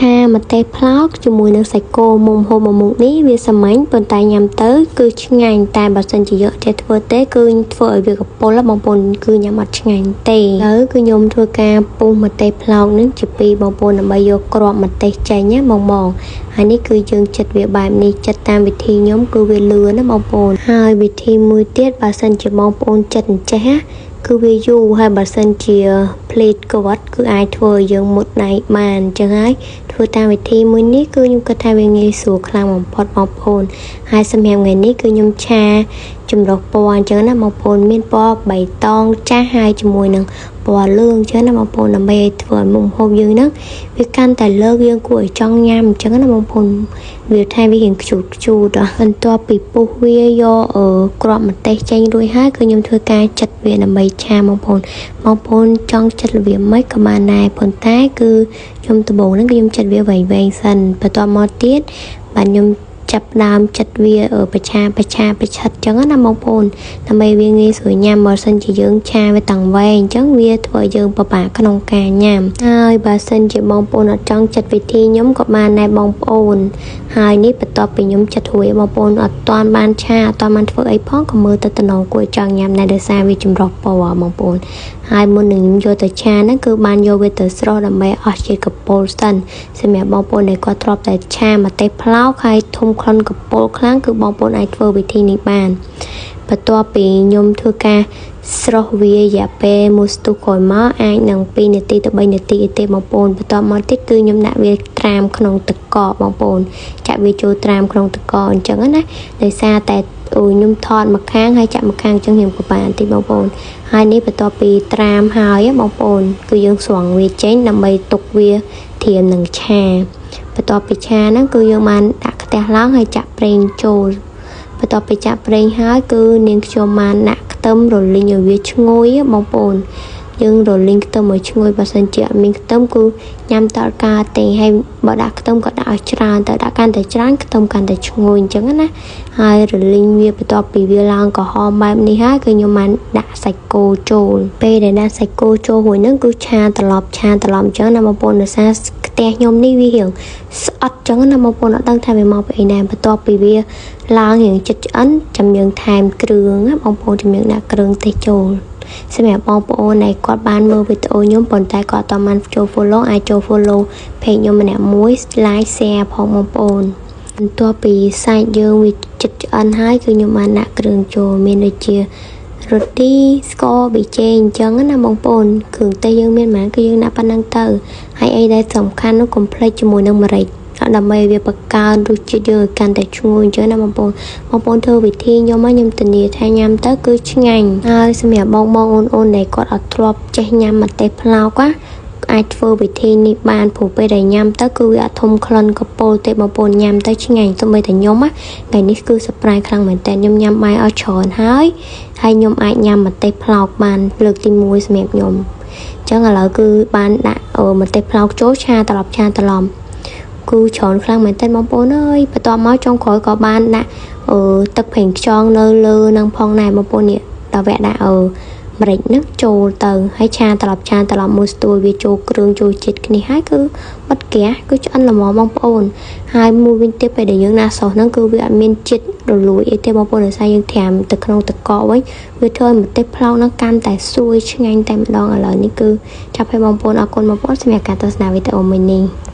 ឆាម្ទេសប្លោកជាមួយនឹងសាច់គោមុំហូបមួយមុខនេះវាសាមញ្ញប៉ុន្តែញ៉ាំទៅគឺឆ្ងាញ់តែបើសិនជាយកចេះធ្វើទេគឺធ្វើឲ្យវាកពុលបងប្អូនគឺញ៉ាំអត់ឆ្ងាញ់ទេឥឡូវគឺខ្ញុំធ្វើការពុះម្ទេសប្លោកនឹងជាពីរបងប្អូនដើម្បីយកគ្រាប់ម្ទេសចេញណាបងបងហើយនេះគឺយើងចិត្តវាបែបនេះចិត្តតាមវិធីខ្ញុំគឺវាលឿនណាបងប្អូនហើយវិធីមួយទៀតបើសិនជាបងប្អូនចិត្តអញ្ចេះណាគឺវាយូរហើយបើសិនជាភ្លេតគាត់គឺអាចធ្វើឲ្យយើងមុតដៃបានអញ្ចឹងហើយធ្វើតាមវិធីមួយនេះគឺខ្ញុំគិតថាវាងាយស្រួលខ្លាំងបំផុតបងប្អូនហើយសម្រាប់ថ្ងៃនេះគឺខ្ញុំឆាចម្រុះពណ៌អញ្ចឹងណាបងប្អូនមានពណ៌បៃតងចាស់ហើយជាមួយនឹងពណ៌លឿងអញ្ចឹងណាបងប្អូនដើម្បីឲ្យធ្វើឲ្យមុខម្ហូបយើងហ្នឹងវាកាន់តែលើកយើងគួរឲ្យចង់ញ៉ាំអញ្ចឹងណាបងប្អូនវាថែមវារៀងខ្ជូតខ្ជូតបន្ទាប់ពីពុះវាយកគ្រាប់ម្ទេសចេញរួចហើយគឺខ្ញុំធ្វើការចិតវាដើម្បីឆាបងប្អូនបងប្អូនចង់ចិតរបៀបម៉េចក៏បានដែរប៉ុន្តែគឺខ្ញុំដំបូងហ្នឹងគឺខ្ញុំចិតវាវែងៗសិនបន្ទាប់មកទៀតបាទខ្ញុំចាប់ដើមចិត្តវាប្រឆាប្រឆាប្រឆិតចឹងណាបងប្អូនដើម្បីវាងាយស្រួលញ៉ាំបើសិនជាយើងឆាវាតាំងវែងអញ្ចឹងវាធ្វើឲ្យយើងពិបាកក្នុងការញ៉ាំហើយបើសិនជាបងប្អូនអត់ចង់ចិត្តវិធីខ្ញុំក៏បានដែរបងប្អូនហើយនេះបន្ទាប់ពីខ្ញុំចិត្តរួចបងប្អូនអត់ទាន់បានឆាអត់ទាន់បានធ្វើអីផងក៏មើលទៅតំណងគួរចង់ញ៉ាំដែរដោយសារវាចម្រុះពណ៌បងប្អូនហើយមុននឹងខ្ញុំយកទៅឆាហ្នឹងគឺបានយកវាទៅស្រុះដើម្បីអស់ជាតិកពុលសិនសម្រាប់បងប្អូនដែលគាត់ធ្លាប់តែឆាម្ទេសប្លោកហើយធំក្លិនកពុលខ្លាំងគឺបងប្អូនអាចធ្វើវិធីនេះបានបន្ទាប់ពីខ្ញុំធ្វើការស្រុះវារយៈពេលមួយស្ទុះក្រោយមកអាចនឹង2នាទីទៅ3នាទីអីទេបងប្អូនបន្ទាប់មកទៀតគឺខ្ញុំដាក់វាត្រាំក្នុងទឹកកកបងប្អូនចាក់វាចូលត្រាំក្នុងទឹកកកអញ្ចឹងណាដោយសារតែអូខ្ញុំថតមកខាងហើយចាក់មកខាងអញ្ចឹងខ្ញុំពិបាកបន្តិចបងប្អូនហើយនេះបន្ទាប់ពីត្រាំហើយបងប្អូនគឺយើងស្រង់វាចេញដើម្បីទុកវាត្រៀមនឹងឆាបន្ទាប់ពីឆាហ្នឹងគឺយើងបានដាក់ខ្ទះឡើងហើយចាក់ប្រេងចូលបន្ទាប់ពីចាក់ប្រេងហើយគឺនាងខ្ញុំបានដាក់ខ្ទឹមរលីងឲ្យវាឈ្ងុយបងប្អូនយើងរលីងខ្ទឹមឲ្យឈ្ងុយបើសិនជាអត់មានខ្ទឹមគឺញ៉ាំតអត់កើតទេហើយបើដាក់ខ្ទឹមក៏ដាក់ឲ្យច្រើនទៅដាក់កាន់តែច្រើនខ្ទឹមកាន់តែឈ្ងុយអញ្ចឹងណាហើយរលីងវាបន្ទាប់ពីវាឡើងក្រហមបែបនេះហើយគឺខ្ញុំបានដាក់សាច់គោចូលពេលដែលដាក់សាច់គោចូលរួចហ្នឹងគឺឆាត្រឡប់ឆាត្រឡប់អញ្ចឹងណាបងប្អូនដោយសារខ្ទះខ្ញុំនេះវារៀងស្អិតអញ្ចឹងណាបងប្អូនអត់ដឹងថាវាមកពីអីដែរបន្ទាប់ពីវាឡើងរៀងចិត្តឆ្អិនចាំយើងថែមគ្រឿងណាបងប្អូនចាំយើងដាក់គ្រឿងទេសចូលសម្រាប់បងប្អូនដែលគាត់បានមើលវីដេអូខ្ញុំប៉ុន្តែគាត់អត់បានចូល follow អាចចូល follow page ខ្ញុំម្នាក់មួយ like share ផងបងប្អូនបន្ទាប់ពីសាច់យើងវាចិត្តឆ្អិនហើយគឺខ្ញុំបានដាក់គ្រឿងចូលមានដូចជារទីស្ករប៊ីចេងអញ្ចឹងណាបងប្អូនគ្រឿងទេសយើងមានប៉ុន្មានគឺយើងដាក់ប៉ុណ្ណឹងទៅហើយអីដែលសំខាន់នោះកុំភ្លេចជាមួយនឹងម្រេចដើម្បីវាបង្កើនរសជាតិយើងឲ្យកាន់តែឈ្ងុយអញ្ចឹងណាបងប្អូនបងប្អូនធ្វើវិធីខ្ញុំខ្ញុំធានាថាញ៉ាំទៅគឺឆ្ងាញ់ហើយសម្រាប់បងបងអូនអូនដែលគាត់អត់ធ្លាប់ចេះញ៉ាំម្ទេសប្លោកណាអាចធ្វើវិធីនេះបានព្រោះពេលដែលញ៉ាំទៅគឺវាអត់ធំក្លិនកពុលទេបងប្អូនញ៉ាំទៅឆ្ងាញ់សូម្បីតែខ្ញុំណាថ្ងៃនេះគឺ surprise ខ្លាំងមែនតើខ្ញុំញ៉ាំបាយអស់ច្រើនហើយហើយខ្ញុំអាចញ៉ាំម្ទេសប្លោកបានលើកទី1សម្រាប់ខ្ញុំអញ្ចឹងឥឡូវគឺបានដាក់ម្ទេសប្លោកចូលឆាត្រឡប់ឆាត្រឡប់គឺច្រើនខ្លាំងមែនទែនបងប្អូនអើយបន្ទាប់មកចុងក្រោយក៏បានដាក់អឺទឹកប្រេងខ្យងនៅលើនឹងផងដែរបងប្អូននេះដល់វគ្គដាក់អឺម្រេចហ្នឹងចូលទៅហើយឆាត្រឡប់ឆាត្រឡប់មួយស្ទួយវាចូលគ្រឿងចូលជាតិគ្នាហើយគឺបិទហ្គាសគឺឆ្អិនល្មមបងប្អូនហើយមួយវិញទៀតពេលដែលយើងដាក់សោសហ្នឹងគឺវាអត់មានជាតិរលួយអីទេបងប្អូនដោយសារយើងត្រាំទៅក្នុងទឹកកកវិញវាធ្វើឲ្យម្ទេសប្លោកហ្នឹងកាន់តែស្រួយឆ្ងាញ់តែម្ដងឥឡូវនេះគឺចាប់ឲ្យបងប្អូនអរគុណបងប្អូនសម្រាប់ការទស្សនាវីដេអូមួយនេះ។